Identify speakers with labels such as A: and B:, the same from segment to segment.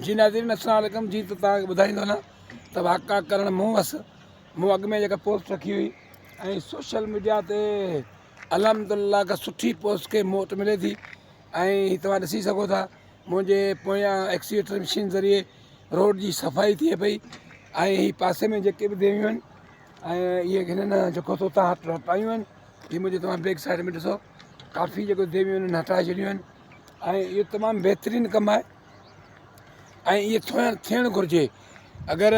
A: جي ناظرين السلام عليڪم جي ته توهان کي ٻڌائيندو هلان ته واڪا ڪرڻ مون وس مون اڳ ۾ جيڪا پوسٽ رکي هئي ۽ سوشل ميڊيا تي الحمد لله هڪ سٺي پوسٽ کي موٽ ملي ٿي ۽ هي توهان ڏسي سگهو ٿا منهنجي پويان ايڪسيويٽر مشين ذريعي روڊ جي صفائي ٿئي پئي ۽ هي پاسي ۾ جيڪي به ديويون آهن ۽ اهي هنن جيڪو سو تان هٽايون آهن هي منهنجي توهان بيڪ سائيڊ ۾ ڏسو ڪافي جيڪو ديويون هنن هٽائي ڇڏيون آهن ۽ اهو تمام بهترين ڪم آهي ۽ ائين ٿيڻ ٿيڻ گهرجي اگر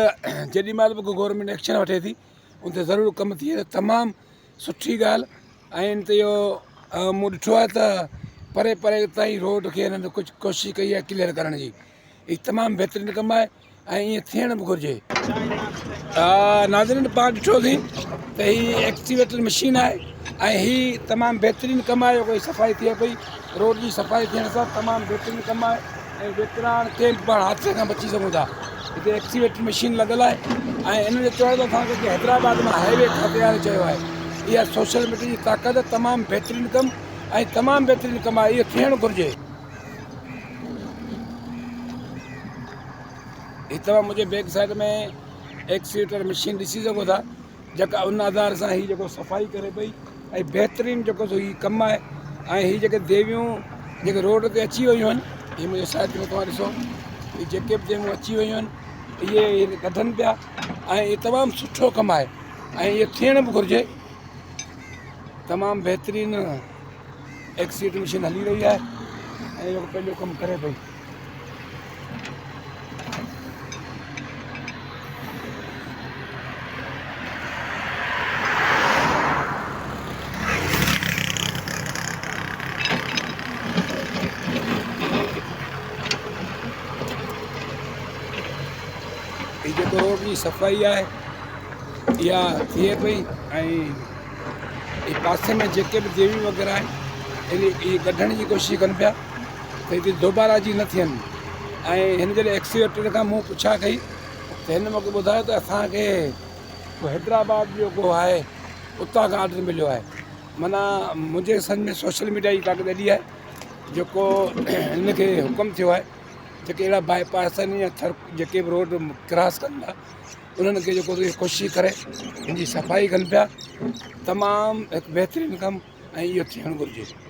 A: جيڏي مهل به گورنمينٽ ايڪشن وٺي ٿي ان تي ضرور ڪم ٿئي ته تمام سٺي ڳالهه ۽ ان تي اهو مون ڏٺو آهي ته پري پري تائين روڊ کي هنن ڪجهه ڪوشش ڪئي آهي ڪليئر ڪرڻ جي هي تمام بهترين ڪم آهي ۽ ائين ٿيڻ به گهرجي. ناظرين پاڻ ڏٺوسين ته هي ايڪسيويٽر مشين آهي ۽ هي تمام بهترين ڪم آهي جيڪو صفائي ٿئي پئي روڊ جي صفائي ٿيڻ سان تمام بهترين ڪم آهي ۽ ويترا هاڻ ڪنهن به پاڻ حادثي کان بچي سگهون ٿا هتي ايڪسيويٽر مشين لڳل آهي ۽ ان جو چوڻ ته اسان کي حيدرآباد مان هاء وي کاتي واري چيو آهي اها سوشل ميڊيا جي طاقت تمام بهترين ڪم ۽ تمام بهترين ڪم آهي اهو ٿيڻ گهرجي. هي توهان منهنجي بيڪ سائيڊ ۾ ايڪسيويٽر مشين ڏسي سگهو ٿا جيڪا ان آڌار سان هي جيڪو صفائي ڪري پئي ۽ بهترين جيڪو سو هي ڪم آهي ۽ هي جيڪي ديويون جيڪي روڊ تي اچي ويون آهن هي منهنجي سائيڊ ۾ توهان ڏسو هي جيڪي به ديويون اچي ويون آهن اهي ڪڍن پيا ۽ هي تمام سٺو ڪم آهي ۽ اهو ٿيڻ به گهرجي تمام بهترين ايڪسيويٽر مشين هلي رهي آهي ۽ اهو پنهنجو ڪم ڪري پئي. هي جيڪو روڊ جي صفائي آهي اها ٿئي پئي ۽ هي پاسي ۾ جيڪي به ديويون وغيره آهن اهي ڪڍڻ جي ڪوشش ڪن پيا ته هتي دوباره جي نه ٿين ۽ هن جڏهن ايڪسيويٽر کان مون پڇا ڪئي ته هن مونکي ٻڌايو ته اسانکي حيدرآباد جو ڪو آهي اتان کان آرڊر مليو آهي معنيٰ منهنجي سمجھ ۾ سوشل ميڊيا جي طاقت ايڏي آهي جيڪو هن کي حڪم ٿيو آهي جيڪي اهڙا باء پاس آهن يا ٿر جيڪي به روڊ ڪراس ڪن ٿا انهن کي جيڪو ڪوشش ڪري ان جي صفائي ڪن پيا تمام هڪ بهترين ڪم ۽ اهو ٿيڻ گهرجي.